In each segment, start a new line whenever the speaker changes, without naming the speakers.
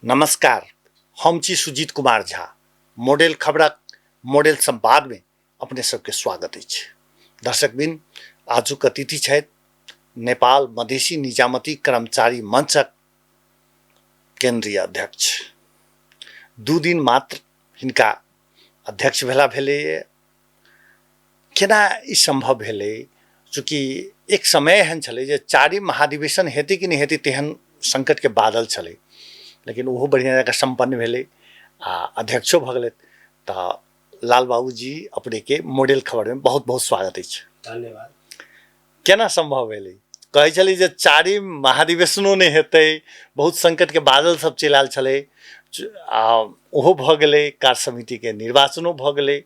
नमस्कार, हम छी सुजीत कुमार झा। मॉडल खबरक मॉडल संवादमे अपने सबके स्वागत अछि। दर्शकबिन, आजुक अतिथि छथि नेपाल मधेसी निजामती कर्मचारी मंचक केंद्रीय अध्यक्ष। 2 दिन मात्र हिनका अध्यक्ष भेला भेलैए। केना ई संभव भेलै? चूँकि एक समय एहन छलै जे चारिम महाधिवेशन हेतै कि नहि हेतै तेहन संकटके बादल छलै, लेकिन ओहो बढ़िआँ जकाँ सम्पन्न भेलै आ अध्यक्षो भऽ गेलै। तऽ लाल बाबूजी, अपनेके मॉडल खबरमे बहुत बहुत स्वागत अछि।
धन्यवाद।
केना संभव भेलै? कहै छलै जे चारिम महाधिवेशनो नहि हेतै, बहुत संकटके बादल सब चलि आयल छलै, आ ओहो भऽ गेलै, कार्य समितिके निर्वाचनो भऽ गेलै।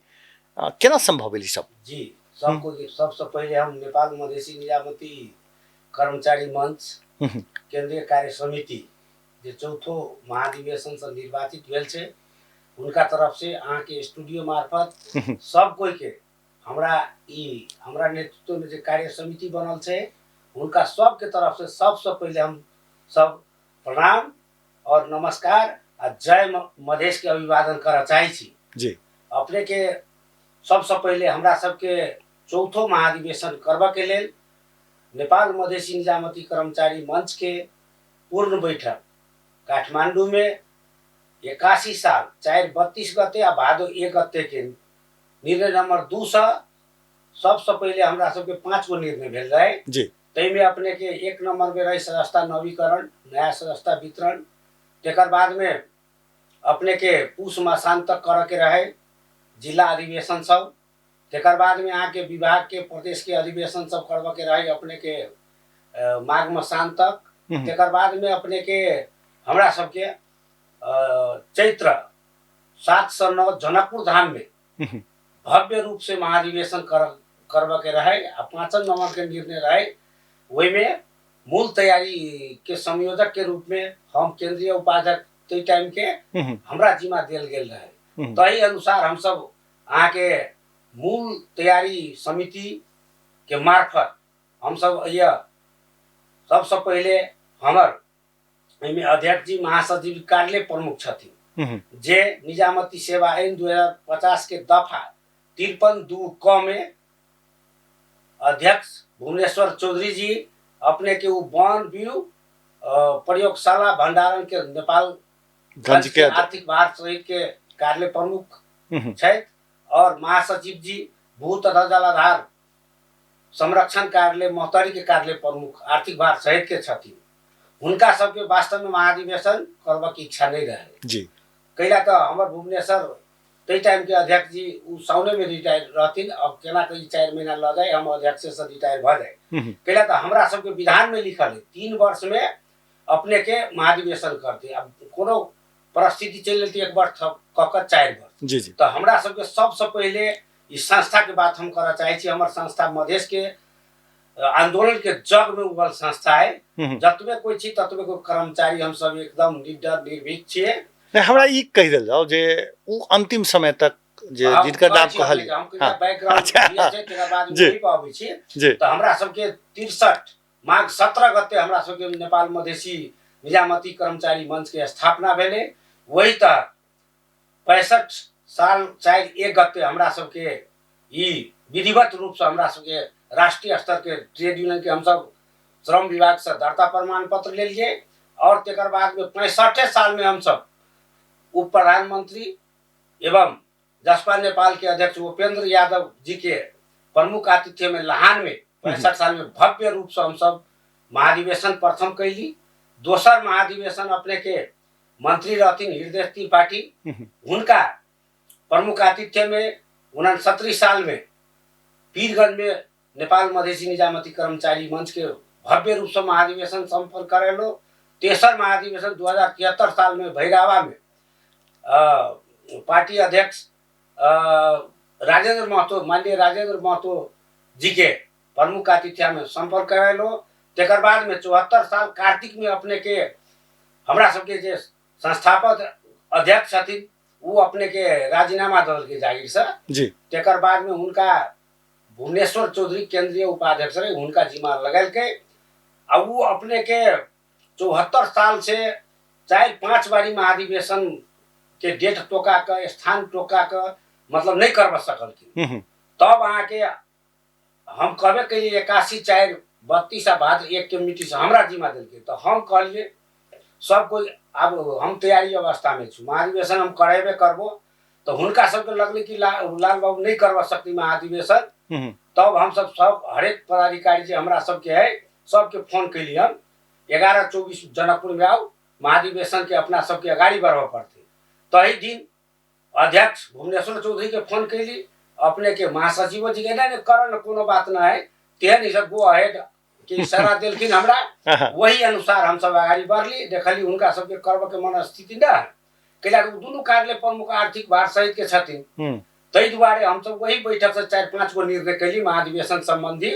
केना संभव भेलै ई सब?
जी, सबको सबसँ पहिले हम नेपाल मधेसी निजामती कर्मचारी मंच केंद्रीय कार्य समिति जे चौथो महाधिवेशनसँ निर्वाचित भेल छै, हुनका तरफ से अहाँके स्टूडियो मार्फत सब कोई के हमरा ई हमरा नेतृत्व में जे कार्य समिति बनल छै हुनका सबके तरफ से सबसे पहिले हम सब प्रणाम और नमस्कार आ जय मधेश के अभिवादन करऽ चाहै छी। अपने के सबसे पहिले हमरा सबके चौथो महाधिवेशन करबऽ के लेल नेपाल मधेसी निजामती कर्मचारी मंच के पूर्ण बैठक काठमांडू में 81 साल 4-32 गते आ भादो 1 गते के निर्णय नंबर 2 सँ सबसँ पहिले हमरा सबके 5 गो निर्णय भेल रहे। ताहिमे अपने के 1 नंबर में रहे सदस्यता नवीकरण, नया सदस्यता वितरण, तकर बाद में अपने के पूस मासांत तक करऽ के रहे जिला अधिवेशन सब, तकर बाद में अहाँ के विभाग के प्रदेश के अधिवेशन सब करबऽ के रहे अपने के माघ मसान तक, तकर बाद में अपने के हमरा सबके चैत्र 7 से 9 जनकपुर धाम में भव्य रूप से महाधिवेशन करबऽ के रहे आ 5 नंबर के निर्णय रहे। ओहिमे मूल तैयारी के संयोजक के रूप में हम केंद्रीय उपाध्यक्ष ताहि टाइम के हमरा जिम्मा देल गेल रहे। ताहि अनुसार हमसब अहाँके मूल तैयारी समिति के मार्फत हमसब यह सबसँ पहिले हमर एहिमे अध्यक्ष जी महासचिव कार्यालय प्रमुख छथिन, जे निजामती सेवा ऐन 2050 के दफा 53(2) क में अध्यक्ष भुवनेश्वर चौधरी जी अपने के उ वन व्यू प्रयोगशाला भंडारण के नेपाल
गंज के
आर्थिक भार सहित के कार्यालय प्रमुख छथि और महासचिव जी भू तथा जलाधार संरक्षण कार्यालय महोत्तरी के कार्यालय प्रमुख आर्थिक भार सहित के छथिन। हुनका सबके वास्तव में महाधिवेशन करबक इच्छा नहीं रहे कैला तऽ हमर भुवनेश्वर ताहि टाइम के अध्यक्ष जी उ साउने में रिटायर रहथिन, अब केना के ई 4 महीना लऽ जाय हम अध्यक्ष से रिटायर भऽ जाय। कैला तऽ हमरा सबके विधान में लिखल है 3 वर्ष में अपने के महाधिवेशन करते, अब कोनो परिस्थिति चलि एतै 1 वर्ष कऽ कऽ 4 वर्ष। तऽ हमरा सबके सबसँ पहिले ई संस्था के बात हम करऽ चाहै छी। हमर संस्था मधेश के आंदोलन के जग में उगल संस्था है। जतबे कोई छी ततबे कोई कर्मचारी हम सब एकदम निडर निर्भीक छियै।
नहि, हमरा ई कहि देल जाओ जे उ अंतिम समय तक जे जिनकर नाम कहलियै,
बैकग्राउंड छै, तकर बाद वही पर अबै छी। तऽ हमरा सबके 63 माघ 17 गते हमरा सबके नेपाल मधेसी निजामती कर्मचारी मंच के स्थापना भेलै। वही तऽ 65 साल 4-1 गते हमरा सबके ई विधिवत रूप से हमरा सबके राष्ट्रीय स्तर के ट्रेड यूनियन के हमसब श्रम विभाग से दर्ता प्रमाण पत्र लेलिए और तकर बाद में 65 साल में हमसब उप प्रधानमंत्री एवं जसपा नेपाल के अध्यक्ष उपेंद्र यादव जी के प्रमुख आतिथ्य में लहान में 65 साल में भव्य रूप से हमसब महाधिवेशन प्रथम कैली। दोसर महाधिवेशन अपने के मंत्री रहथिन हृदय त्रिपाठी, हुनका प्रमुख आतिथ्य में 69 साल में पीरगंज में नेपाल मधेसी निजामती कर्मचारी मंच के भव्य रूप से महाधिवेशन संपन्न करेलो। तेसर महाधिवेशन 2073 साल में भैरावा में पार्टी अध्यक्ष राजेंद्र महतो, माननीय राजेंद्र महतो जी के प्रमुख आतिथ्य में संपन्न करेलो। तकर बाद में 74 साल कार्तिक में अपने के हमरा सबके जे संस्थापक अध्यक्ष छथिन उ अपने के राजीनामा दल के जागीर से तकर बाद में हुनका भुवनेश्वर चौधरी केंद्रीय उपाध्यक्ष रहे, हुनका जिम्मा लगेलकै आ उ अपने के 74 साल से 4-5 बारी महाधिवेशन के डेट टोका कऽ, स्थान टोका कऽ, मतलब नहि करबऽ सकलखिन। तब अहाँके हम कहबे केलियै 81 4 32 आ भाद्र 1 के मीटिंग से हमरा जिम्मा देलकै। तऽ हम कहलियै सब कोइ आब हम तैयारी अवस्थामे छी, महाधिवेशन हम करेबे करबो। तऽ हुनका सबके लगलै कि लाल बाबू नहि करबा सकती महाधिवेशन। तब हमसब सब हरेक पदाधिकारी जे हमरा सबके है सबके फोन केलियन, 11-24 जनकपुरमे आउ, महाधिवेशन के अपना सबके अगाड़ी बढ़बऽ पड़तै। तही दिन अध्यक्ष भुवनेश्वर चौधरी के फोन कैली, अपने के महासचिवो जी के नहीं करन कोनो बात न है, तेहन ई सब गो अहेड के इशारा देलखिन हमरा। वही अनुसार हम सब अगाड़ी बढ़ली। देखली हुनका सबके करबऽ के मनस्थिति न है, कैला कि दुनू कार्यालय प्रमुख आर्थिक भार सहित के छथिन। ताहि दुआरे हमसब वही बैठक से 4-5 गो निर्णय कैली महाधिवेशन संबंधी।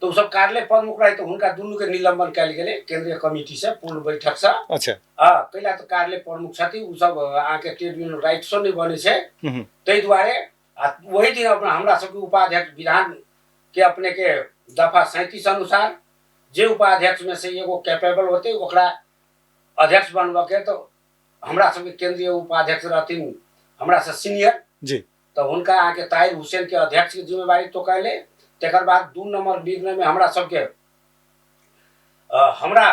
तो सब कार्यालय प्रमुख रहे तो हुनका दुनू के निलंबन कयल गेलै केंद्रीय कमिटी से पूर्ण बैठक से। हाँ, कैला तऽ कार्यालय प्रमुख छथिन, ओ सब अहाँके ट्रेड यूनियन राइट्सो नहि बनै छै। ताहि दुआरे आ वही दिन अपना हमरा सबके उपाध्यक्ष विधान के अपने के दफा 37 अनुसार जे उपाध्यक्ष में से एगो कैपेबल होते ओकरा अध्यक्ष बनबऽ के, तो हमरा सबके केंद्रीय उपाध्यक्ष रहथिन हमरा से सीनियर तऽ हुनका अहाँके ताहिर हुसैन के अध्यक्ष के जिम्मेवारी तोकैले। तकर बाद 2 नंबर निर्णय में हमरा सबके हमरा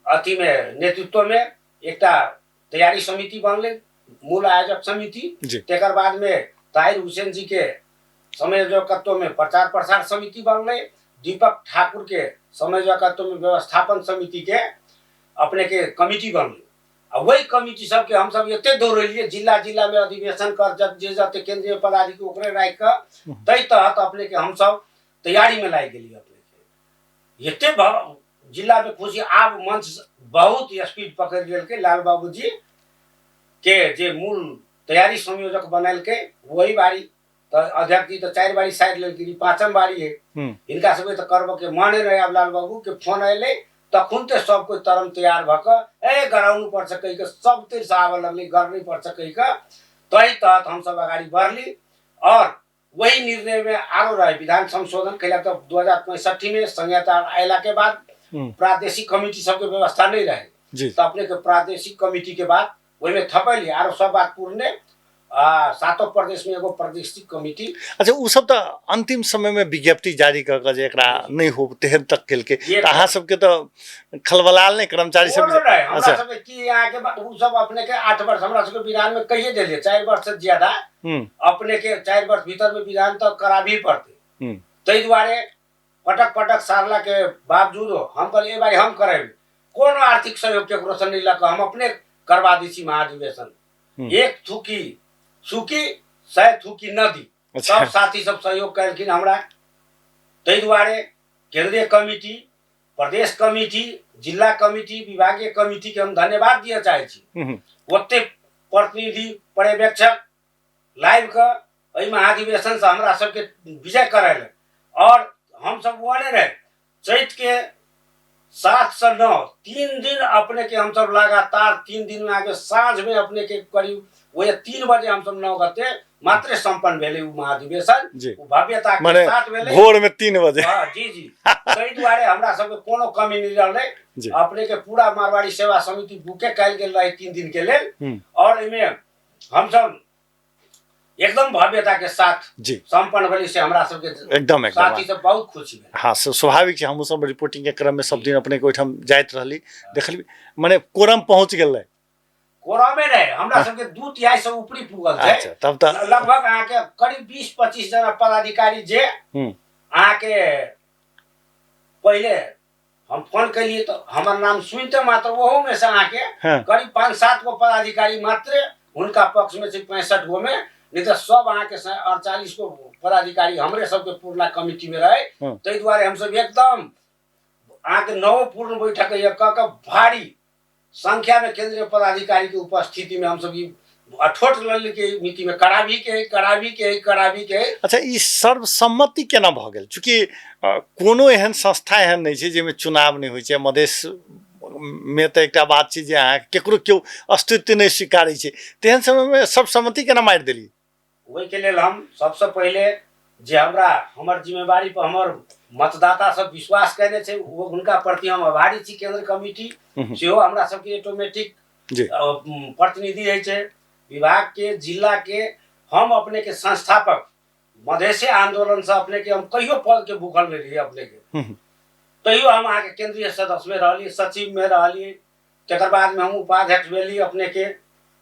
अथी में नेतृत्व में एकटा तैयारी समिति बनलै, मूल आयोजक समिति। तकर बाद में ताहिर हुसैन जी के संयोजकत्व में प्रचार प्रसार समिति बनलै, दीपक ठाकुर के संयोजकत्व में व्यवस्थापन समिति के अपने के कमिटी बनलै। आ वही कमिटी सबके हमसब एते दौड़ेलियै जिला जिला में अधिवेशन कर जे जते केंद्रीय पदाधिकारी ओकरे राखि कऽ ताहि तहत अपने के हमसब तैयारी में लागि गेलियै। अपने के एते जिला में खुशी। आब मंच बहुत स्पीड पकड़ि लेलकै। लाल बाबूजी के जे मूल तैयारी संयोजक बनेलकै वही बारी तऽ अध्यक्ष जी तऽ 4 बारी साइड लेलखिन, ई 5म बारी है। हिनका सबके तऽ करबऽ के माने रहे। आब लाल बाबू के फोन अयलै तखन तऽ सब कोइ तरम तैयार भऽ कऽ ए गराउनु पर्छ कहि कऽ सब तिर से आबऽ लगलै, गर्नै पर्छ कहि कऽ। तही तहत हमसब अगाडि बढ़ली और वही निर्णय में आरो रहे विधान संशोधन कैला। तऽ 2065 में संहिता अयला के बाद प्रादेशिक कमिटी सबके व्यवस्था नहीं रहे। तऽ अपने के प्रादेशिक कमिटी के बाद ओहिमे थपैली आरो सब बात पूर्णे आ सातो प्रदेश में एगो प्रादेशिक कमिटी।
अच्छा, ओ सब तऽ अंतिम समय में विज्ञप्ति जारी कऽ कऽ जे एकरा नहि हो तेहन तक केलकै, तऽ अहाँ सबके तऽ खलबलाल नहि कर्मचारी सब?
कोनो नहि, हमरा सबके की अहाँके ओ सब अपने के 8 वर्ष हमरा सबके विधान में कहिए देलियै, 4 वर्ष से ज्यादा अपने के 4 वर्ष भीतर में विधान तऽ कराबही पड़तै। ताहि दुआरे पटक पटक सारला के बावजूदो हम कहलियै एहि बारी हम करेबै, कोनो आर्थिक सहयोग केकरो से नहि लऽ कऽ हम अपने करवा दै छी महाधिवेशन। 1 थूकी सूकी 100 थूकी नदी। सब साथी सब सहयोग कयलखिन हमरा। ताहि दुआरे केंद्रीय कमिटी, प्रदेश कमिटी, जिला कमिटी, विभागीय कमिटी के हम धन्यवाद दिअ चाहै छी। ओते प्रतिनिधि पर्यवेक्षक लाइव कऽ एहि महाधिवेशन से हमरा सबके विजय करेलक। और हम सब ओने रहे चैत के 7 से 9 3 दिन अपने के हम सब लगातार 3 दिन में आके साँझ में अपने के करीब वही 3 बजे हम सब 9 गते मात्र संपन्न भेलै उ महाधिवेशन। उ भव्यता के
माने
साथ भेलै।
भोर में 3 बजे।
हाँ, जी जी। ताहि दुआरे हमरा सबके कोनो कमी नहि रहलै। अपने के पूरा मारवाड़ी सेवा समिति बुके कयल गेल रहे 3 दिन के लेल। और एहिमे हमसब एकदम भव्यता के साथ संपन्न भेलै, से हमरा सबके
एकदम
साथी सब बहुत खुशी भेल।
हाँ, स्वाभाविक छै। हमहूँ सब रिपोर्टिंग के क्रम में सब दिन अपने के ओहिठाम जाइत रहली, देखली माने कोरम पहुंच गेल रहे।
कोरमे रहे हमरा सबके 2/3 से ऊपरी पुगल छै।
अच्छा, तब तऽ
लगभग अहाँके करीब 20-25 जना पदाधिकारी जे अहाँके पहिले हम फोन केलिए तऽ हमर नाम सुनते मात्र ओहू में से अहाँके करीब 5-7 गो पदाधिकारी मात्र हुनका पक्ष में छै, 65 गो में, नहीं तऽ सब अहाँके 48 गो पदाधिकारी हमरे सबके पुरना कमिटी में रहे। ताहि दुआरे हमसब एकदम अहाँके 9 पूर्ण बैठक कऽ कऽ भारी संख्या में केंद्रीय पदाधिकारी के उपस्थिति में हमसब ई अठोट लल के मिति में कराबी के है, कराबी के है, कराबी के है।
अच्छा, ई सर्वसम्मति केना भऽ गेल? चूँकि कोनो एहन संस्था एहन नहि छै जाहिमे चुनाव नहि होइ छै। मधेश मे तऽ एकटा बात छै जे अहाँ केकरो केओ अस्तित्व नहि स्वीकारै छै, तेहन समयमे सर्वसम्मति केना मारि देलियै?
ओहिके लेल हम सबसँ पहिले जे हमरा हमर जिम्मेवारी पर हमर मतदाता सब विश्वास कयने छै, ओ हुनका प्रति हम आभारी छी। केंद्र कमिटी सेहो हमरा सबके ऑटोमेटिक प्रतिनिधि होइ छै विभाग के, जिला के। हम अपने के संस्थापक मधेसी आंदोलन से अपने के हम कहियो पद के भूखल नहीं रहिए अपने के, तैयो हम अहाँके केंद्रीय सदस्य में रहलियै, सचिव में रहलियै, तकर बाद में हम उपाध्यक्ष भेली। अपने के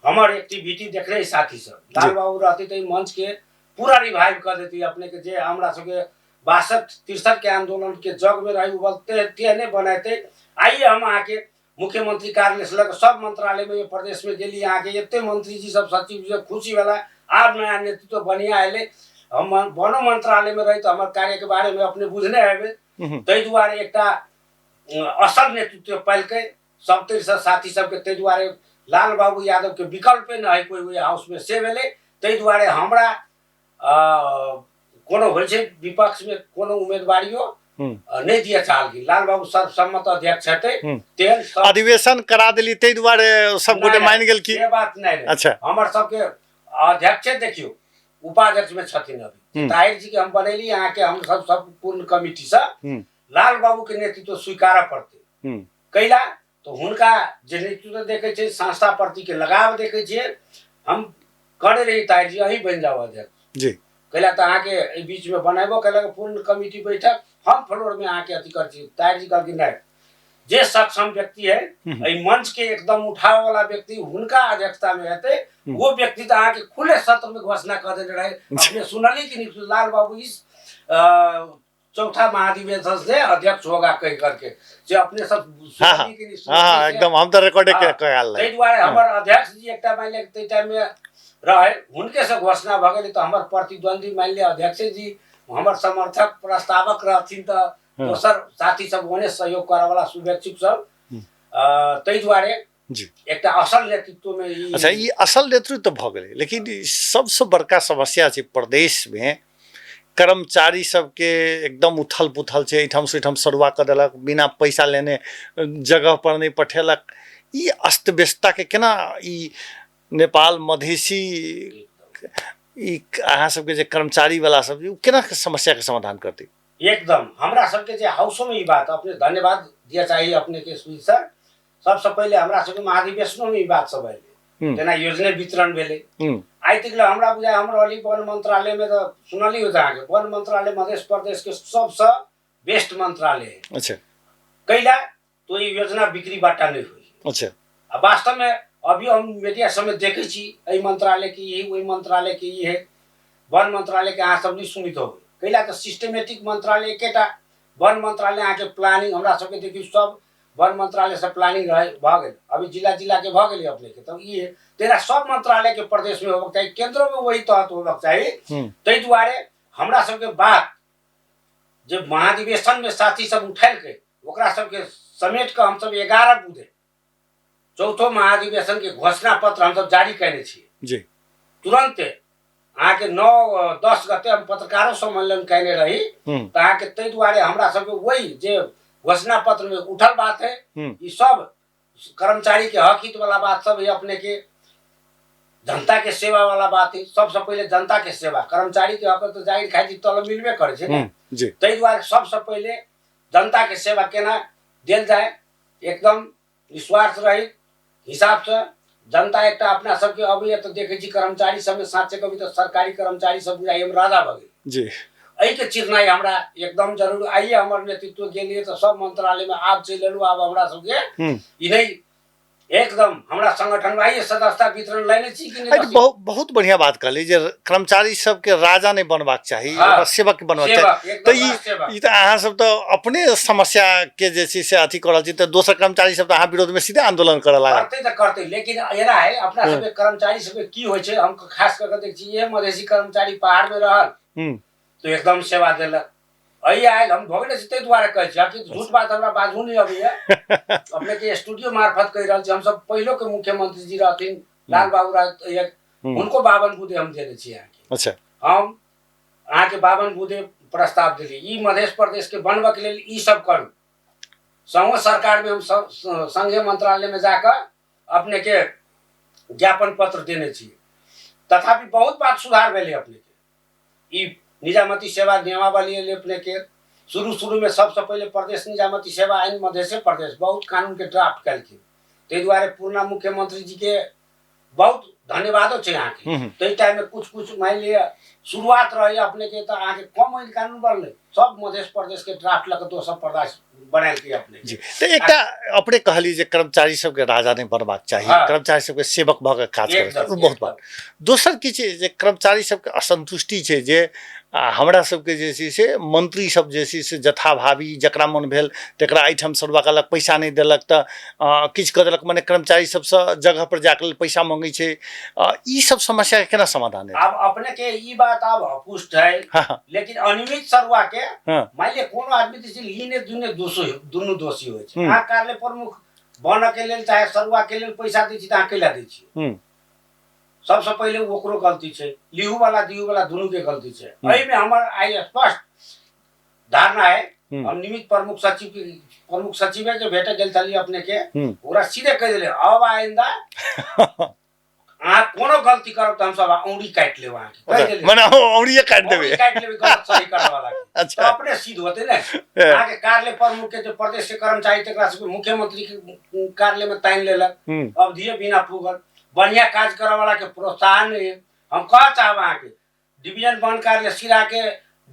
हमर एक्टिविटी देखने साथी सब लाल बाबू रहती तऽ मंच के पूरा रिवाइव कर देती अपने के। जे हमरा सबके 62-63 के आंदोलन के जग में रही उबलते तेहने बनेते। आइए हम अहाँके मुख्यमंत्री कार्यालय से लऽ सब मंत्रालय में प्रदेश में गेली, अहाँके एते मंत्री जी सब सचिव जी सब खुशी भेला, आब नया नेतृत्व बढ़िया एलै। हम वनो मंत्रालय में रही तऽ हमर कार्य के बारे में अपने बुझने हेबै, ताहि दुआरे एकटा असल नेतृत्व पैलकै सब तरसँ साथी सबके। ताहि दुआरे लाल बाबू यादव के विकल्पे नहि है कोई ओहि हाउस में, से भेलै। ताहि दुआरे हमरा कोनो होइ छै विपक्ष में कोनो उम्मीदवारियो नहि दिअ चाहलखिन। लाल बाबू सर्वसम्मत अध्यक्ष हेतै तेहन
अधिवेशन करा देली, ताहि दुआरे सब गोटे मानि गेल कि
बात नहि। अच्छा, हमर सबके अध्यक्षे देखियौ उपाध्यक्ष में छथिन अभी ताहिर जी के हम बनेली अहाँके, हम सब सब पूर्ण कमिटी से लाल बाबू के नेतृत्व स्वीकारऽ पड़तै। कैला तऽ हुनका जे नेतृत्व देखै छै, संस्था प्रति के लगाव देखै छियै। हम कहने रही ताहिर जी अहीं बनि जाउ अध्यक्ष
जी,
कैला तऽ अहाँके एहि बीच में बनेबो केलक पूर्ण कमिटी बैठक, हम फ्लोर में अहाँके अथी करै छी। ताहिर जी कहलखिन नहि, जे सक्षम व्यक्ति है एहि मंच के एकदम उठावे वाला व्यक्ति हुनका अध्यक्षता में हेतै। वो व्यक्ति तऽ अहाँके खुले सत्र में घोषणा कऽ देने रहे, अपने सुनली कि नहीं, लाल बाबू इस चौथा महाधिवेशन से अध्यक्ष होगा कह करके, जे अपने सब सुनली कि नहीं?
हाँ, एकदम हम तऽ रिकॉर्डे के कयल
ताहि दुआरे हमर अध्यक्ष जी एकटा मानि लिअ ताहि टाइम में रहे, हुनके से घोषणा भऽ गेलै। तऽ हमर प्रतिद्वंदी मानि लिअ अध्यक्ष जी हमर समर्थक प्रस्तावक रहथिन, तऽ दोसर साथी सब ओहने सहयोग करऽ वाला शुभेच्छुक सब, ताहि दुआरे
जी
एकटा असल नेतृत्व में
ई। अच्छा, ई असल नेतृत्व भऽ गेलै, लेकिन ई सबसँ बड़का समस्या छै प्रदेशमे कर्मचारी सबके एकदम उथल पुथल छै, एहिठामसँ ओहिठाम सरुआ कऽ देलक, बिना पैसा लेने जगह पर नहि पठेलक। ई अस्त व्यस्तताके केना ई नेपाल मधेसी ई अहाँ सबके जे कर्मचारी वाला सब ओ केना समस्याके समाधान करतै?
एकदम हमरा सबके जे हाउसोमे ई बात अपने धन्यवाद दिअ चाही अपने के सुनील सर। सबसँ पहिले हमरा सबके महाधिवेशनोमे ई बात सब एलै, जेना योजने वितरण भेलै। आइ तक हमरा बुझाय हम रहली वन मंत्रालय में, तऽ सुनली होत अहाँके वन मंत्रालय मध्य प्रदेश के सबसँ बेस्ट मंत्रालय है। कैला तो ई योजना बिक्री बाटा नहीं हुई। आ वास्तव में अभी हम मीडिया सब में देखै छी एहि मंत्रालय के ई, ओहि मंत्रालय के ई है, वन मंत्रालय के अहाँ सब नहीं सुनित होबै। कैला तऽ सिस्टमेटिक मंत्रालय एकेटा वन मंत्रालय अहाँके प्लानिंग हमरा सबके देखियौ सब वन मंत्रालय से प्लानिंग रहे भऽ गेल, अभी जिला जिला के भऽ गेलै अपने के, तब ई है तेरा सब मंत्रालय के प्रदेश में होबक चाही, केंद्रो में वही तहत होबक चाही। ताहि दुआरे हमरा सबके बात जे महाधिवेशन में साथी सब उठेलकै ओकरा सबके समेट कऽ हमसब 11 बुधे चौथो महाधिवेशन के घोषणा पत्र हमसब जारी कयने छी
जी।
तुरंते अहाँके 9-10 गते हम पत्रकारो सम्मेलन कयने रही, तऽ अहाँके ताहि दुआरे हमरा सबके वही जे घोषणा पत्र में उठल बात है, ई सब कर्मचारी के हक हित वाला बात सब है, अपने के जनता के सेवा वाला बात है। सबसे पहिले जनता के सेवा, कर्मचारी के हक तऽ जाहिर खाइ छी तलब मिलबे करै छै ने, ताहि दुआरे सबसे पहिले जनता के सेवा केना देल जाय एकदम निस्वार्थ रहित हिसाबसँ। जनता एकटा अपना सबके अबैया तऽ देखै छी कर्मचारी सबमे साँचे कभी तऽ सरकारी कर्मचारी सब बुझाइ हम राजा भऽ गेल एहिके चिरनाइ हमरा एकदम जरूर। आइए हमर नेतृत्व गेलियै तऽ सब मंत्रालयमे आब चलि एलहुँ, आब हमरा सबके ई नहि एकदम हमरा संगठन में आइए सदस्यता वितरण लेने छी कि
नहीं? बहुत बहुत बढ़िया बात कहली जे कर्मचारी सबके राजा नहीं बनबाक चाही, ओकरा सेवक बनबाक चाही। तऽ ई तऽ अहाँ सब तऽ अपने समस्या के जे छै से अथी कर रहल छी, तऽ दोसर कर्मचारी सब तऽ अहाँ विरोध में सीधे आंदोलन करऽ लागल।
करते तऽ करते, लेकिन एना है अपना सबके कर्मचारी सबके की होइ छै, हम खास कऽ के देख छी ये मधेसी कर्मचारी पहाड़ में रहल तो एकदम सेवा देलक। एहि आयल हम भऽ गेल ताहि दुआरे कहै छी कि झूठ बात हमरा बाजू नहि अबैया, अपने के स्टूडियो मार्फत कहि रहल छी। हमसब पहिलो के मुख्यमंत्री जी रहथिन लाल बाबू रहथिन, हुनको 52 बुदे हम देने छी अहाँके। हम अहाँके 52 बुदे प्रस्ताव देली ई मध्य प्रदेश के बनबऽ के लेल ई सब करू। संघो सरकार में हम सब संघीय मंत्रालय में जाकर अपने के ज्ञापन पत्र देने छी, तथापि बहुत बात सुधार भेलै अपने के। ई निजामती सेवा नियमावली एलै अपनेके। शुरू शुरूमे सबसँ पहिले प्रदेश निजामती सेवा ऐन मधेशे प्रदेश बहुत कानूनके ड्राफ्ट केलखिन। ताहि दुआरे पुरना मुख्यमंत्री जीके बहुत धन्यवादो छै अहाँके। ताहि टाइममे कुछ कुछ मानि लिअ शुरुआत रहै अपनेके, तऽ अहाँके कम ऐन कानून बनलै, सब मधेश प्रदेशके ड्राफ्ट लऽ कऽ दोसर प्रदेश बनेलकै अपने
जी। तऽ एकटा अपने कहली जे कर्मचारी सबके राजा नहि बनबाक चाही, कर्मचारी सबके सेवक भऽ कऽ काज करबाक चाही, बहुत बात। दोसर की छै जे कर्मचारी सबके असंतुष्टि छै जे हमरा सबके जे छै से मंत्री सब जे छै से जथाभावी जकरा मन भेल तकरा एहिठाम सरुआ कहलक पैसा नहि देलक तऽ किछु कऽ देलक, मने कर्मचारी सबसँ जगह पर जाके लेल पैसा मंगै छै। ई सब समस्या के केना समाधान हेतै?
आब अपने के ई बात आब अपुष्ट है, लेकिन अनियमित सरुआ के मान लिअ कोनो आदमी जे छै लीने दुने दोषी, दुनू दोषी होइ छै। अहाँ कार्यालय प्रमुख बनऽ के लेल चाहे सरुआ के लेल पैसा दै छी तऽ अहाँ कैला दै छी? सबसँ पहिले ओकरो गलती छै, लिहू वाला दिहू वाला दुनू के गलती छै। एहिमे हमर आइ स्पष्ट धारणा है। हम निमित्त प्रमुख सचिव के प्रमुख सचिवे के भेटे गेल छलियै अपने के, ओकरा सीधे कहि देलियै अब आइंदा अहाँ कोनो गलती करब तऽ हमसब औंरी काटि लेब अहाँके, कहि देलियै।
मने अहाँ औंरिये काटि देबै।
औंरी काटि लेबै गलत सही करऽ वाला के। तऽ अपने सिद्ध होतै ने। अहाँके कार्यालय प्रमुख के जे प्रदेश के कर्मचारी तकरा सबके मुख्यमंत्री के कार्यालय में तानि लेलक, अवधिये बिना पुगल। बढ़िया काज करऽ वाला के प्रोत्साहन नहीं है। हम कह चाहब अहाँके डिवीजन वन कार्यालय सिरा के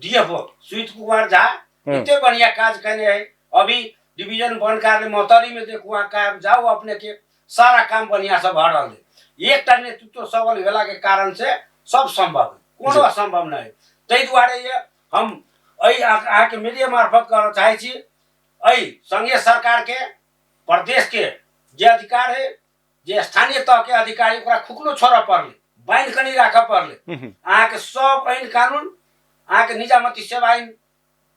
डीएफओ सुजीत कुमार झा एते बढ़िया काज केने है। अभी डिवीजन वन कार्यालय मौतरी में देखू अहाँ काम जाउ अपने के सारा काम बढ़िया से भऽ रहल है। एकटा नेतृत्व सबल भेला के कारण से सब संभव है, कोनो असंभव नहीं है। ताहि दुआरे ये हम एहि अहाँके मीडिया मार्फत करऽ चाहै छी एहि संघीय सरकार के प्रदेश के जे अधिकार है जे स्थानीय तह के अधिकारी ओकरा खुकलो छोड़ऽ पड़लै, बान्हि कऽ नहि राखऽ पड़लै। अहाँके सब ऐन कानून अहाँके निजामती सेवा ऐन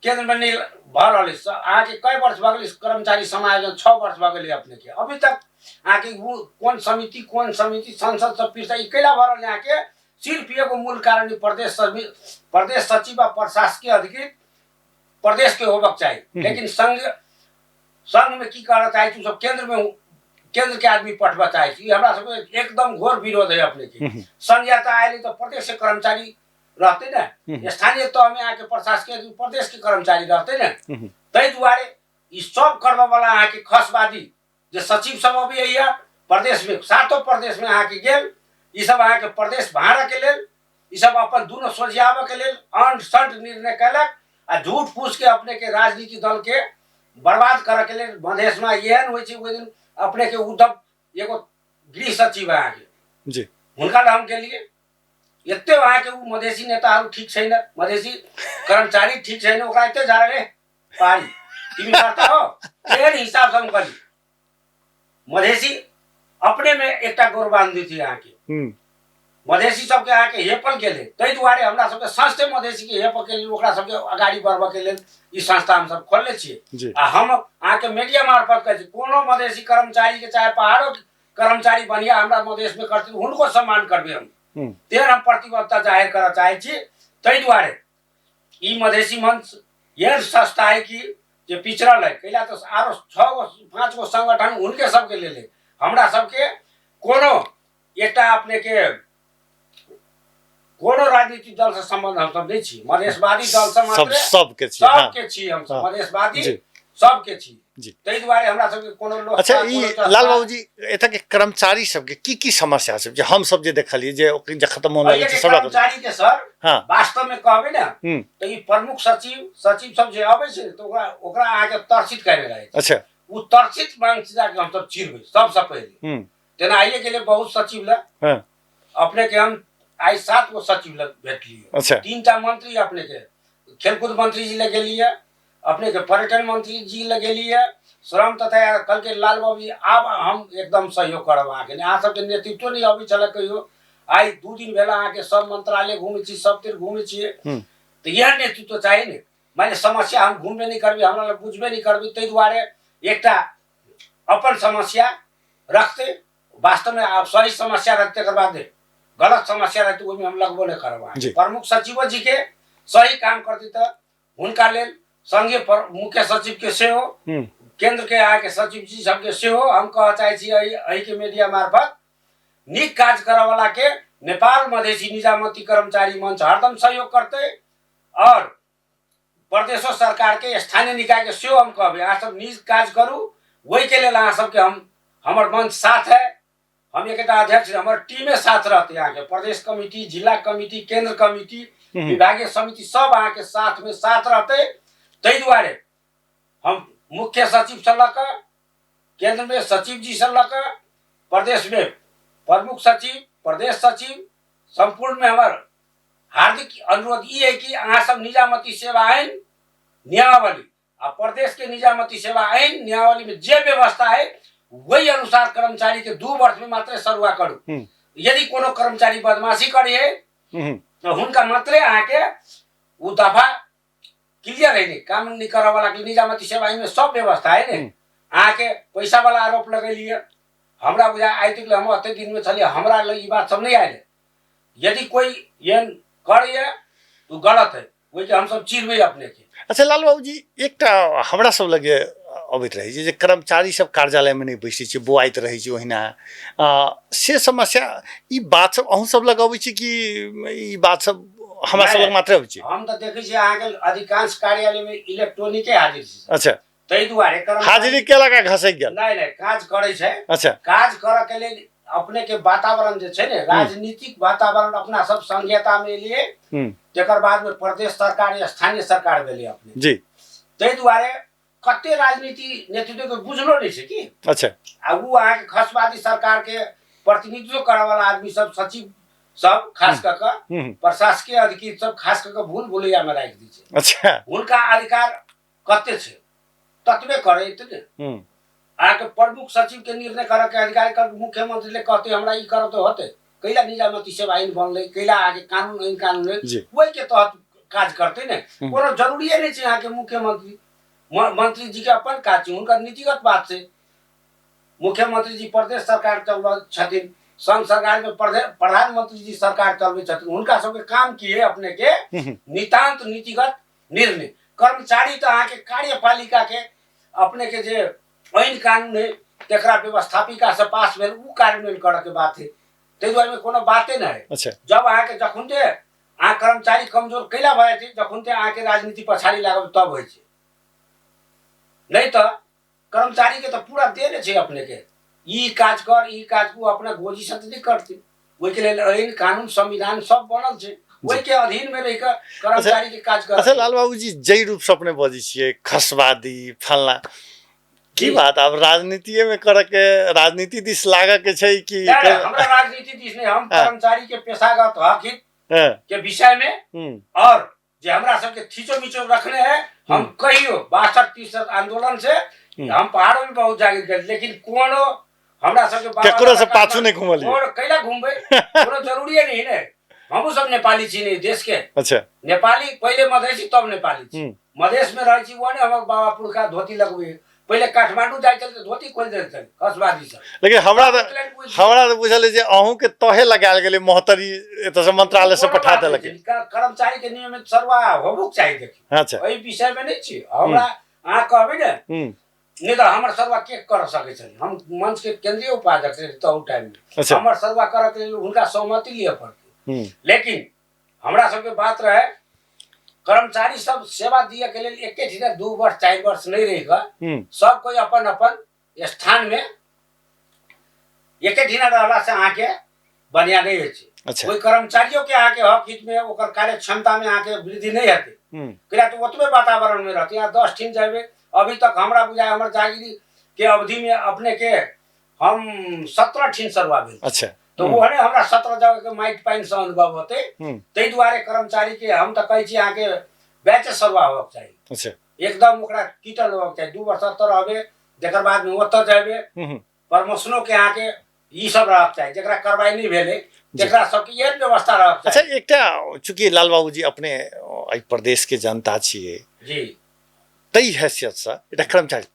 केन्द्रमे नहि भऽ रहल अछि। अहाँके कय वर्ष भऽ गेलै कर्मचारी समायोजन? 6 वर्ष भऽ गेलै अपनेके। अभी तक अहाँके ओ कोन समिति कोन समिति संसद सब पीछा ई कैला भऽ रहल अहाँके? सिर्फ एगो मूल कारण ई प्रदेश सचिव आ प्रशासकीय अधिकृत प्रदेश के होबक चाही, लेकिन संघ में की करऽ चाहै छी सब केंद्र में केंद्र के आदमी पठबऽ चाहै छी। ई हमरा सबके एकदम घोर विरोध है अपने के। संघ या तऽ आयल तऽ प्रदेश के कर्मचारी रहतै ने, स्थानीय तह में अहाँके प्रशासकीय प्रदेश के कर्मचारी रहतै ने। ताहि दुआरे ई सब करबऽ वाला अहाँके खसवादी जे सचिव सब अबैया प्रदेश में, सातो प्रदेश में अहाँके गेल, ई सब अहाँके प्रदेश भाड़ऽ के लेल ई सब अपन दुनू सोझियाबऽ के लेल अंट संट निर्णय केलक आ झूठ फूस के अपने के राजनीतिक दल के बर्बाद करऽ के लेल। मधेश में एहन होइ छै ओहि दिन अपने के उद्धव एगो गृह सचिव अहाँके हुनका लग हम गेलियै, एते अहाँके ओ मधेसी नेता ठीक छै ने, मधेसी कर्मचारी ठीक छै ने, ओकरा एते झाड़ा रे पारी तिमी करता हो तेहन हिसाब से हम कहली मधेसी अपने में एकटा गौरवान्वित छै अहाँके। मधेसी सबके अहाँके हेपल गेल है, ताहि दुआरे हमरा सबके संस्थे मधेसी के हेपऽ के लेल ओकरा सबके अगाडि बढ़बऽ के लेल ई संस्था हमसब खोलने छियै। आ हम अहाँके मीडिया मार्फत कहै छी कोनो मधेसी कर्मचारी के चाहे पहाड़ो कर्मचारी बढ़िया हमरा मधेश में करथिन हुनको सम्मान करबै हम, तेहन हम प्रतिबद्धता जाहिर करऽ चाहै छी। ताहि दुआरे ई मधेसी मंच एहन संस्था है कि जे पिछड़ल है, कैला तऽ आरो 6 गो 5 गो संगठन हुनके सबके लेल है। हमरा सबके कोनो एकटा अपने के कोनो राजनीतिक दल से संबंध हम सब नहीं छी, मधेशवादी दल से मात्र
सबके छी,
सबके छी हम सब, मधेशवादी सबके छी। ताहि दुआरे हमरा सबके कोनो लोक
अच्छा ई लाल बाबू जी एतऽ के कर्मचारी सबके की की समस्या छै जे हम सब जे देखलियै जे ओकर जे खत्म होने लगै छै
सब कर्मचारी के सर वास्तव में कहबै ने तऽ ई प्रमुख सचिव सचिव सब जे अबै छै तऽ ओकरा ओकरा अहाँके तर्सित कयने रहै छै। ओ तर्सित मानसिकता के हम सब चिरबै सबसँ पहिले। तेना आइए गेलै बहुत सचिव लग, अपने के हम आइ 7 गो सचिव लग भेटलियै। 3टा मंत्री अपने के खेलकूद मंत्री जी लग गेलियै, अपने के पर्यटन मंत्री जी लग गेलियै, श्रम तथा कल के लाल बाबू जी आब हम एकदम सहयोग करब अहाँके। अहाँ सबके नेतृत्व नहि अबै छलै कहियो, आइ 2 दिन भेल अहाँके सब मंत्रालय घुमै छी, सब तिर घुमै छियै, तऽ इएह नेतृत्व चाही ने। मानि समस्या हम घुमबे नहि करबै, हमरा लग बुझबे नहि करबै, ताहि दुआरे एकटा अपन समस्या रखतै, वास्तवमे आब सही समस्या रखतै, तकर बाद गलत समस्या रहतै ओहिमे हम लगबो नहि करब। अहाँके प्रमुख सचिवो जीके सही काम करतै तऽ हुनका लेल संघीय मुख्य सचिव के सेहो, केंद्र के अहाँके सचिव जी सबके सेहो हम कहऽ चाहै छी एहिके मीडिया मार्फत नीक काज करऽ वाला के नेपाल मधेसी निजामती कर्मचारी मंच हरदम सहयोग करतै। और प्रदेशो सरकारके, स्थानीय निकायके सेहो हम कहबै, अहाँ सब नीक काज करू। ओहिके लेल अहाँ सबके हम हमर मंच साथ है। हम एकटा अध्यक्ष, हमर टीमे साथ रहतै। अहाँके प्रदेश कमिटी, जिला कमिटी, केंद्र कमिटी, विभागीय समिति सब अहाँके साथमे साथ रहतै। ताहि दुआरे हम मुख्य सचिवसँ लऽ कऽ, केंद्रमे सचिव जीसँ लऽ कऽ, प्रदेशमे प्रमुख सचिव, प्रदेश सचिव, सम्पूर्णमे हमर हार्दिक अनुरोध ई है कि अहाँ सब निजामती सेवा ऐन नियमावली आ प्रदेश के निजामती सेवा ऐन नियमावली में जे व्यवस्था है, वही अनुसार कर्मचारी के 2 वर्ष में मात्र सरुआ करू। यदि कोनो कर्मचारी बदमाशी करे है तो हुनका मात्रे अहाँके ओ दफा क्लियर है। नहीं काम नहीं करे वाला के निजामती सेवा ऐन में सब व्यवस्था है ने। अहाँके पैसा वाला आरोप लगेलिए, हमरा बुझा आइ तक हम अते दिन में छलिए, हमरा लग ई बात सब नहीं आयल। यदि कोई एहन करैए तो गलत है, ओहिके हमसब चिरबै अपने के।
अच्छा लाल बाबूजी, एकटा हमरा सब लगे अबैत रहै छै जे कर्मचारी सब कार्यालयमे नहि बैसै छै, बौआइत रहै छै ओहिना, से समस्या ई बात सब अहूँ सब लग अबै छै कि ई बात सब हमरा सब लग मात्र अबै छै?
हम तऽ देखै छियै अहाँके अधिकांश कार्यालयमे इलेक्ट्रॉनिके हाजिर छै।
अच्छा।
ताहि दुआरे
हाजिरी केलक आ घसकि गेल।
नहि नहि, काज करै छै।
अच्छा।
काज करऽ के लेल अपने के वातावरण जे छै ने, राजनीतिक वातावरण, अपना सब संघीयता में एलिए, तकर बाद में प्रदेश सरकार या स्थानीय सरकार भेलै अपने
जी,
ताहि दुआरे कते राजनीति नेतृत्व के बुझलो नहि छै की।
अच्छा।
आ ओ अहाँके खसवादी सरकार के प्रतिनिधित्व करऽ वाला आदमी सब, सचिव सब खास कऽ कऽ, प्रशासकीय अधिकृत सब खास कऽ कऽ भूल भुलैया में राखि दै छै।
अच्छा।
हुनका अधिकार कते छै ततबे करैत ने। अहाँके प्रमुख सचिव के निर्णय करऽ के अधिकार कर मुख्यमंत्री ले कहते हमरा ई करब तऽ होतै। कैला निजामती सेवा ऐन बनलै, कैला अहाँके कानून ऐन कानून है, ओहि के तहत काज करतै ने। कोनो जरूरिए नहि छै अहाँके मुख्यमंत्री मंत्री जी के अपन काज छै, हुनकर नीतिगत बात छै। मुख्यमंत्री जी प्रदेश सरकार चलबै छथिन, संघ सरकार में प्रधानमंत्री जी सरकार चलबै छथिन। हुनका सबके काम की है अपने के नितांत नीतिगत निर्णय। कर्मचारी तऽ अहाँके कार्यपालिका के अपने के जे ऐन कानून है तकरा व्यवस्थापिका से पास भेल उ कार्यान्वयन करऽ के बात है, ताहि दुआरे कोनो बाते नहि है।
अच्छा।
जब अहाँके जखन जे अहाँ कर्मचारी कमजोर कैला भऽ जाइ छै, जखन ते अहाँके राजनीति पछाड़ी लागब तब होइ छै, नहि तऽ कर्मचारी के तऽ पूरा देने छै अपने के ई काज कर ई काज, ओ अपना गोजी से तऽ नहि करतै। ओहिके लेल ऐन कानून संविधान सब बनल छै, ओहिके अधीन में रहि कऽ कर्मचारी के काज कर।
अच्छा लाल बाबू जी, जाहि रूप से अपने बजै छियै खसवादी फलना की बात, आब राजनीतिये में करऽ के, राजनीति दिस लागऽ के छै कि?
हमरा राजनीति दिस नहीं, हम कर्मचारी के पेशागत हक हित के विषय में और जे हमरा सबके थीचो मिचो रखने है, हम कहियो 62-63 आंदोलन से हम पहाड़ों में बहुत जागृत कर, लेकिन कोनो हमरा सबके
केकरो से पाछू नहीं घुमलिए।
और कैला घुमबै, कोनो जरूरी नहीं ने। हमहूँ सब नेपाली छी ने देश के।
अच्छा।
नेपाली पहिले मधेसी तब नेपाली छी। मधेश में रहै छी, वो ने हमर बाबा पुरखा धोती लगबै, पहिले काठमांडू जाइ छल तऽ धोती खोलि दै छल खसबाजी सब।
लेकिन हमरा तऽ बुझल है जे अहूँ के तहे लगायल गेलै मोहतरी एतऽ से मंत्रालय से पठा देलक।
कर्मचारी के नियमित सरुआ होबोक चाही। देखियौ,
अच्छा।
एहि विषय में नहीं छी, हमरा अहाँ कहबै ने, नहि तऽ हमर सरुआ के कर सकै छलै? हम मंच के केंद्रीय उपाध्यक्ष रही तहु टाइम में।
अच्छा।
हमर सरुआ करऽ के लेल हुनका सहमति लिअ पड़तै। लेकिन हमरा सबके बात रहे कर्मचारी सब सेवा दिए के लेल एके ठीना 2 वर्ष 4 वर्ष नहीं रह कऽ सब कोई अपन अपन स्थान में एके ठीना रहला से अहाँके बढ़िया नहीं होइ छै।
अच्छा।
कोई कर्मचारियों के अहाँके हक हित में ओकर कार्य क्षमता में अहाँके वृद्धि नहीं हेतै, किया तऽ ओतबे वातावरण में रहतै। यहाँ 10 ठीन जेबै, अभी तक हमरा बुझाय हमर जागिरी के अवधि में अपने के हम 17 ठीन सरुआ भेल।
अच्छा।
तऽ ओहने हमरा 17 जगह के माटि पानि से अनुभव होतै। ताहि दुआरे कर्मचारी के हम तऽ कहै छी अहाँके बैच सरुआ होबक चाही।
अच्छा।
एकदम ओकरा कीटल होबक चाही, 2 वर्ष ओतऽ रहबै, जकर बाद में ओतऽ जेबै, प्रमोशनो के अहाँके ई सब रहक चाही, जकरा कार्रवाई नहीं भेलै जकरा सबके एहन व्यवस्था रहक
चाही। अच्छा, एकटा चूँकि लाल बाबूजी अपने एहि प्रदेश के जनता छियै
जी,
ताहि हैसियतसँ एकटा कर्मचारी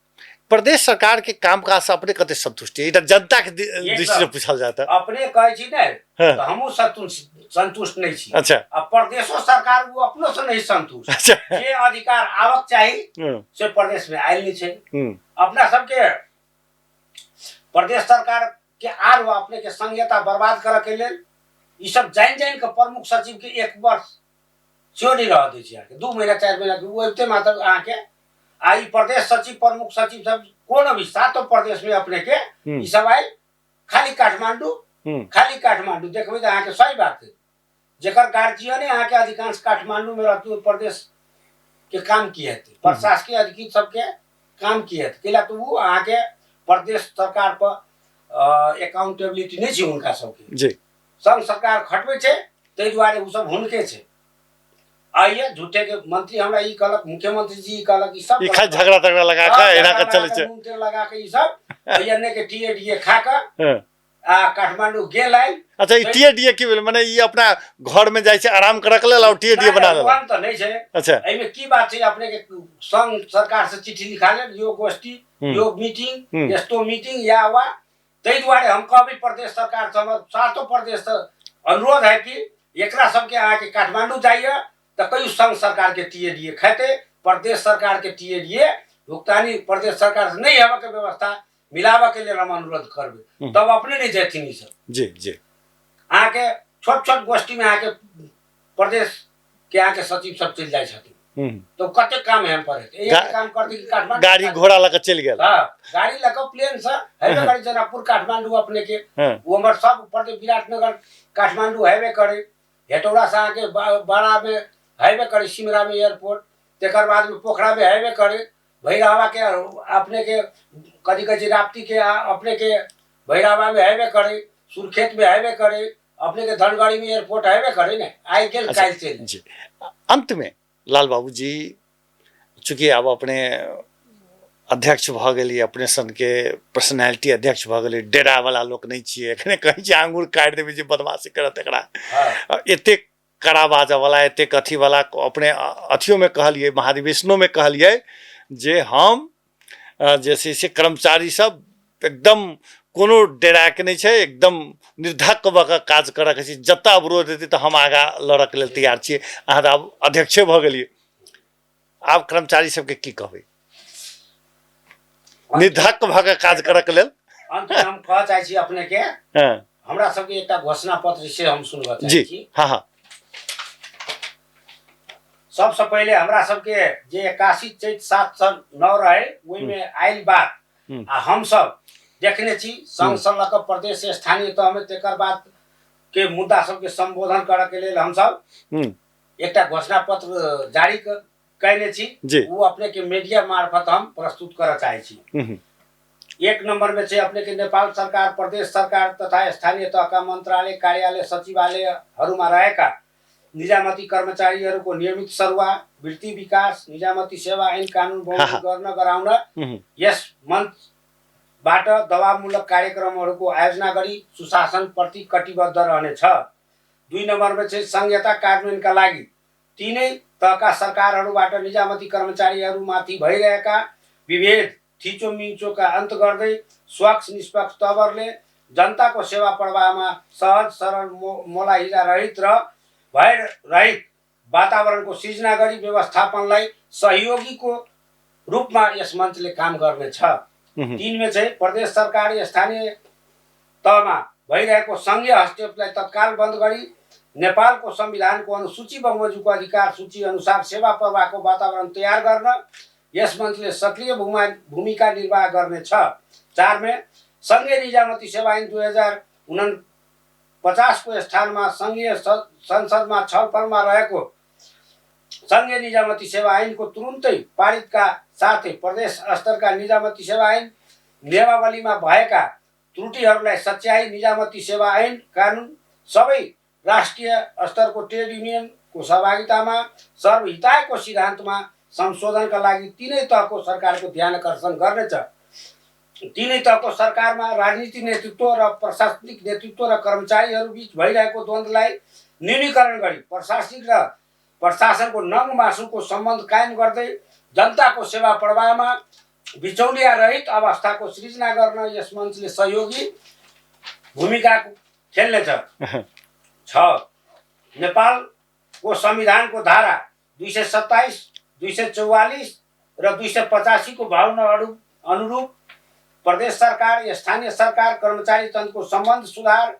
प्रदेश सरकार के कामकाज से अपने कते संतुष्ट है, एकटा जनता के दृष्टि से पूछल जाता।
अपने कहै छी ने तऽ हमहूँ संतुष्ट नहीं छी।
अच्छा।
आ प्रदेशो सरकार वो अपनो से नहीं संतुष्ट।
अच्छा।
जे अधिकार आवक चाही से प्रदेश में आयल नहीं छै। अपना सबके प्रदेश सरकार के आर वो अपने के संघीयता बर्बाद करऽ के लेल ई सब जानि जानि के प्रमुख सचिव के 1 वर्ष सेहो नहि रहऽ दै छै अहाँके। 2 महीना 4 महीना ओ अबिते मात्र अहाँके आ ई प्रदेश सचिव प्रमुख सचिव सब कोनो भी सातो प्रदेश में अपने के ई सब आयल खाली काठमांडू, खाली काठमांडू देखबै तऽ अहाँके सही बात है। जेकर गार्जियने अहाँके अधिकांश काठमांडू में रहतै ओहि प्रदेश के काम की हेतै, प्रशासकीय अधिकृत सबके काम की हेतै, कैला तऽ ओ अहाँके प्रदेश सरकार पर एकाउंटेबिलिटी नहि छै हुनका सबके
जी।
संघ सरकार खटबै छै ताहि दुआरे ओ सब हुनके छै। आइए झूठे के मंत्री हमरा ई कहलक, मुख्यमंत्री जी ई कहलक, ई सब
ई खाली झगड़ा तगड़ा लगा के एना के चलै छै,
नून तेल लगा के ई सब एने के टीएडीए खा के आ काठमांडू गेल आयल।
अच्छा, ई टीएडीए की भेल? माने ई अपना घर में जाइ छै आराम करऽ के लेल और टीएडीए बना लेलक।
ओहन तऽ नहि छै।
अच्छा,
एहिमे की बात छै, अपने के संघ सरकार से चिट्ठी लिखा लेल, यो गोष्ठी, यो मीटिंग, यस्तो मीटिंग या वा, ताहि दुआरे हम कहबै प्रदेश सरकार से, हमर सातो प्रदेश से अनुरोध है कि एकरा सबके अहाँके काठमांडू जाइए तऽ कहियो संघ सरकार के टीएडीए खेतै, प्रदेश सरकार के टीएडीए भुगतानी प्रदेश सरकार से नहीं हेबऽ के व्यवस्था मिलाबऽ के लेल हम अनुरोध करबै, तब अपने नहीं जेथिन ई सब।
जी जी।
अहाँके छोट छोट गोष्ठी में अहाँके प्रदेश के अहाँके सचिव सब चलि जाइ छथिन, तो कते काम हेम पर हेतै? एक काम करतै कि काठमांडू
गाड़ी घोड़ा लऽ कऽ चलि गेल।
हाँ, गाड़ी लऽ कऽ प्लेन से हेबे करै, जनकपुर काठमांडू अपने के ओ हमर सब प्रदेश विराटनगर काठमांडू हेबे करै, हेटौड़ा से अहाँके बारा में हेबे करै, सिमरा में एयरपोर्ट, तकर बाद में पोखरा में हेबे करै, भैरहवा के अपने के कथी कहै छै राप्ती के अपने के भैरहवा में हेबे करै, सुरखेत में हेबे करै, अपने के धनगढ़ी में एयरपोर्ट हेबे करे ने, आइ गेल काल्हि चलि।
जी। अंत में लाल बाबू जी, चूँकि आब अपने अध्यक्ष भऽ गेलियै, अपने सनके पर्सनैलिटी अध्यक्ष भऽ गेलियै, डेरावला लोक नहि छियै, एखने कहै छियै आङ्गुर काटि देबै जे बदमाशी करत एकरा, एतेक कड़ा बाजऽवला, एतेक अथीवला, अपने अथियोमे कहलियै, महाधिवेशनोमे कहलियै जे हम जे छै से कर्मचारी सब एकदम कोनो डेराके नहि छै, एकदम निर्धक्क भऽ कऽ काज करऽके छै, जतऽ अवरोध हेतै तऽ हम आगाँ लड़ऽके लेल तैयार छियै। अहाँ तऽ आब अध्यक्षे भऽ गेलियै, आब कर्मचारी सबके की कहबै निर्धक्क भऽ कऽ काज करऽके लेल?
अंतमे हम कहऽ चाहै छी अपने के, हमरा सबके एकटा घोषणा पत्र से हम सुनबऽ चाहै छी।
हाँ हाँ।
सबसँ पहिले हमरा सबके जे 81 चैत 709 रहे ओहिमे आयल बात आ हम सब देखने छी संघ से लऽ कऽ प्रदेश स्थानीय तहमे, तकर बाद के मुद्दा सबके संबोधन करऽ के लेल हम सब एकटा घोषणा पत्र जारी कयने छी, ओ अपने के मीडिया मार्फत हम प्रस्तुत करऽ चाहै छी। 1 नंबर में छै अपने के नेपाल सरकार, प्रदेश सरकार तथा स्थानीय तहका मंत्रालय, कार्यालय, सचिवालयहरूमा रहेका निजामती कर्मचारीहरूको नियमित सरुवा, वृत्ति विकास, निजामती सेवा ऐन कानुन बमोजिम गर्न गराउन यस मञ्चबाट दबावमूलक कार्यक्रमहरूको आयोजना गरी सुशासनप्रति कटिबद्ध रहनेछ। 2 नम्बरमा चाहिँ संहिता कार्यान्वयनका लागि तिनै तहका सरकारहरूबाट निजामती कर्मचारीहरूमाथि भइरहेका विभेद थिचोमिचोका अन्त गर्दै स्वच्छ निष्पक्ष तवरले जनताको सेवा प्रवाहमा सहज सरल मोलाहिजा रहित र भय रहित वातावरणको सिर्जना गरी व्यवस्थापनलाई सहयोगीको रूपमा यस मञ्चले काम गर्नेछ। 3 में चाहिँ प्रदेश सरकार स्थानीय तहमा भइरहेको सङ्घीय हस्तक्षेपलाई तत्काल बन्द गरी नेपालको संविधानको अनुसूची बमोजिमको अधिकार सूची अनुसार सेवा प्रवाहको वातावरण तयार गर्न यस मञ्चले सक्रिय भूमिका निर्वाह गर्नेछ। 4 में सङ्घीय निजामती सेवा ऐन 2049 को स्थानमा सङ्घीय संसदमा छलफलमा रहेको सङ्घीय निजामती सेवा ऐनको तुरुन्तै पारितका साथै प्रदेश स्तरका निजामती सेवा ऐन नियमावलीमा भएका त्रुटिहरूलाई सच्याई निजामती सेवा ऐन कानुन सबै राष्ट्रिय स्तरको ट्रेड युनियनको सहभागितामा सर्वहितायको सिद्धान्तमा संशोधनका लागि तिनै तहको सरकारको ध्यान आकर्षण गर्नेछ। तिनै तहको सरकारमा राजनीतिक नेतृत्व र प्रशासनिक नेतृत्व र कर्मचारीहरू बीच भइरहेको द्वन्द्वलाई न्यूनीकरण गरी प्रशासनिक र प्रशासनको नङ मासुको सम्बन्ध कायम गर्दै जनताको सेवा प्रवाहमा बिचौलिया रहित अवस्थाको सृजना गर्न यस मञ्चले सहयोगी भूमिका खेल्नेछ। 6 नेपालको संविधानको धारा 227, 244 र 285 को भावना अनुरूप प्रदेश सरकार, स्थानीय सरकार, कर्मचारी तन्त्रको सम्बन्ध सुधार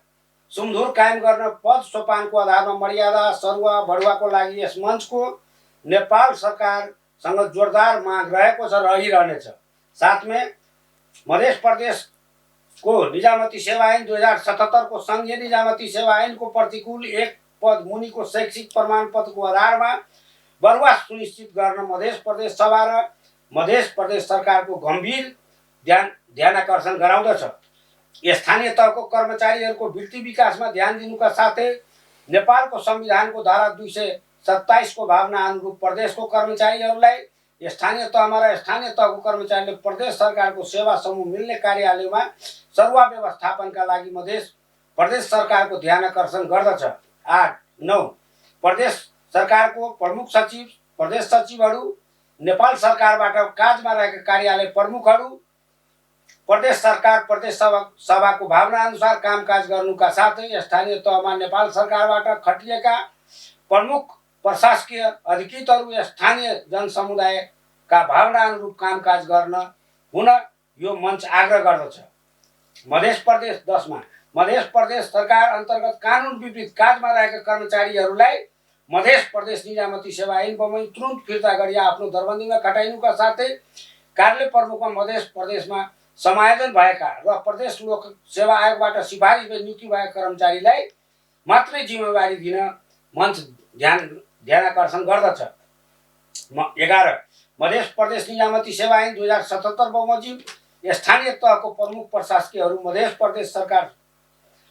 सुमधुर कायम गर्न पद सोपानको आधारमा मर्यादा सरुवा बढुवाको लागि यस मञ्चको नेपाल सरकारसँग जोरदार माग रहेको छ, रहिरहनेछ। साथमै मध्य प्रदेशको निजामती सेवा ऐन 2077 को सङ्घीय निजामती सेवा ऐनको प्रतिकूल एक पद मुनिको शैक्षिक प्रमाणपत्रको आधारमा बरुवा सुनिश्चित गर्न मध्य प्रदेश सभा र मध्य प्रदेश सरकारको गम्भीर ध्यानाकर्षण गराउँदछ। स्थानीय तहको कर्मचारीहरूको वृत्ति विकासमा ध्यान दिनुका साथै नेपालको संविधानको धारा 227 को भावना अनुरूप प्रदेशको कर्मचारीहरूलाई स्थानीय तहमा र स्थानीय तहको कर्मचारीले प्रदेश सरकारको सेवा समूह मिल्ने कार्यालयमा सरुवा व्यवस्थापनका लागि मध्य प्रदेश सरकारको ध्यान आकर्षण गर्दछ। 8 9 प्रदेश सरकारको प्रमुख सचिव, प्रदेश सचिवहरू, नेपाल सरकारबाट काजमा रहेका कार्यालय प्रमुखहरू प्रदेश सरकार प्रदेश सभाको भावना अनुसार कामकाज गर्नुका साथै स्थानीय तहमा नेपाल सरकारबाट खटिएका प्रमुख प्रशासकीय अधिकृतहरू स्थानीय जनसमुदायका भावना अनुरूप कामकाज गर्न हुन यो मञ्च आग्रह गर्दछ। मध्य प्रदेश 10 मा मध्य प्रदेश सरकार अन्तर्गत कानुन विपरीत काजमा रहेका कर्मचारीहरूलाई मध्य प्रदेश निजामती सेवा ऐन बमोजिम तुरन्त फिर्ता गरी आफ्नो दरबन्दीमा खटाइनुका साथै कार्यालय प्रमुखमा मध्य प्रदेशमा समायोजन भएका र प्रदेश लोक सेवा आयोगबाट सिफारिस भई नियुक्ति भएका कर्मचारीलाई मात्रै जिम्मेवारी दिन मञ्च ध्यानाकर्षण गर्दछ। 11 मध्य प्रदेश निजामती सेवा ऐन 2077 बमोजिम स्थानीय तहको प्रमुख प्रशासकीयहरू मध्य प्रदेश सरकार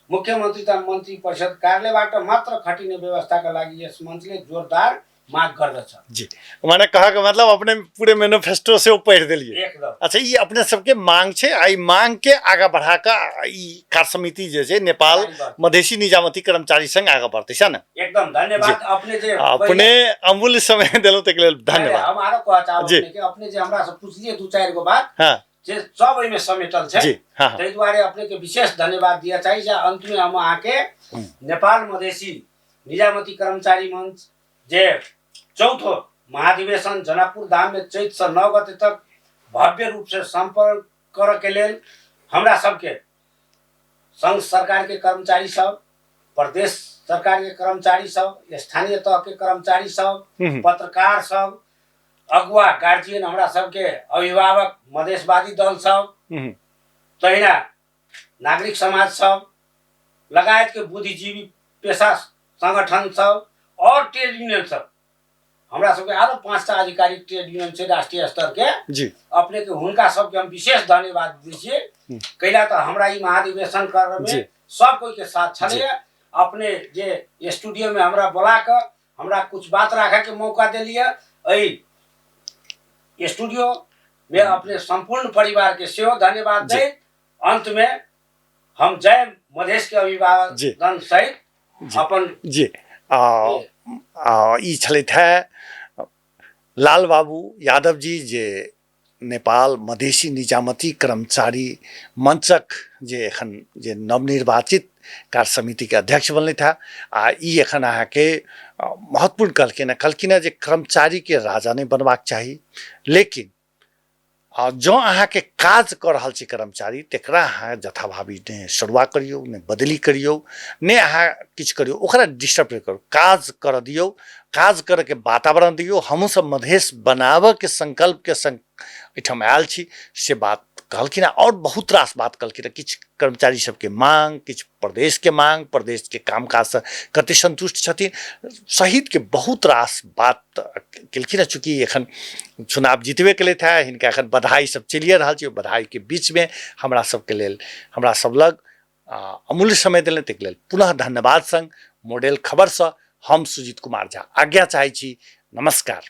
मुख्यमन्त्री तथा मन्त्री परिषद कार्यालयबाट मात्र खटिने व्यवस्थाका लागि यस मञ्चले जोरदार माग गर्दछ।
जी, माने कहा के मतलब अपने पूरे मैनिफेस्टो से वो पढ़ दिलिए।
एकदम।
अच्छा, ई अपने सबके मांग छे, आ ई मांग के आगा बढ़ा के ई कार्य समिति जे छे नेपाल मधेसी निजामती कर्मचारी संघ आगा बढ़ते छै ने।
एकदम धन्यवाद। अपने जे
अपने अमूल्य समय देलहुँ तक लेल धन्यवाद।
हम आरो कहऽ चाहब
जी।
अपने के, अपने जे हमरा से पुछलिए 2-4 गो बात,
हाँ।
जे सब एहिमे समेटल छै।
जी, हाँ, हाँ।
ताहि दुआरे अपने के विशेष धन्यवाद दिया चाही। जे अंत में हम अहाँके नेपाल मधेसी निजामती कर्मचारी मंच जे चौथो महाधिवेशन जनकपुर धाम में चैत से 9 गते तक भव्य रूप से संपन्न करऽ के लेल हमरा सबके संघ सरकार के कर्मचारी सब, प्रदेश सरकार के कर्मचारी सब, स्थानीय तह के कर्मचारी सब, पत्रकार सब, अगुआ गार्जियन हमरा सबके अभिभावक मधेशवादी दल सब, तहिना नागरिक समाज सब लगायत के बुद्धिजीवी पेशा संगठन सब और ट्रेड यूनियन सब, हमरा सबके आरो 5टा आधिकारिक ट्रेड यूनियन छै राष्ट्रीय स्तर के।
जी।
अपने के हुनका सबके हम विशेष धन्यवाद दै छियै। कैला तऽ हमरा ई महाधिवेशन करऽ में सब कोई के साथ छलैया। अपने जे स्टूडियो में हमरा बोला कऽ हमरा कुछ बात राखे के मौका देलियै, एहि स्टूडियो में अपने संपूर्ण परिवार के सेहो धन्यवाद दैत अंत में हम जय मधेश के अभिवादन सहित अपन
जी। ई छलथि है लाल बाबू यादव जी, जे नेपाल मधेसी निजामती कर्मचारी मंचक जे एखन जे नवनिर्वाचित कार्य समिति के अध्यक्ष बनलथि है। आ ई एखन अहाँके महत्वपूर्ण कहलखिन हँ जे कर्मचारी के राजा नहि बनबाक चाही, लेकिन जँ अहाँके काज कऽ रहल छी कर्मचारी तकरा अहाँ यथाभावी नहि सरुआ करियौ, नहि बदली करियौ, नहि अहाँ किछु करियौ, ओकरा डिस्टर्ब नहि करू, काज करऽ दियौ, काज करऽके वातावरण दियौ। हमहूँ सब मधेश बनाबऽके संकल्पके संग एहिठाम आयल छी, से बात कहलखिन हँ। आओर बहुत रास बात कहलखिन हँ, किछु कर्मचारी सबके मांग, किछु प्रदेशके मांग, प्रदेशके कामकाजसँ कते संतुष्ट छथिन सहितके बहुत रास बात केलखिन हँ। चूँकि एखन चुनाव जीतबे केलथि हँ, हिनका एखन बधाई सब चलिए रहल छै, बधाईके बीचमे हमरा सबके लेल, हमरा सब लग अमूल्य समय देलनि, ताहिके लेल पुनः धन्यवाद संग मॉडल खबरसँ हम सुजीत कुमार झा आज्ञा चाहै छी। नमस्कार।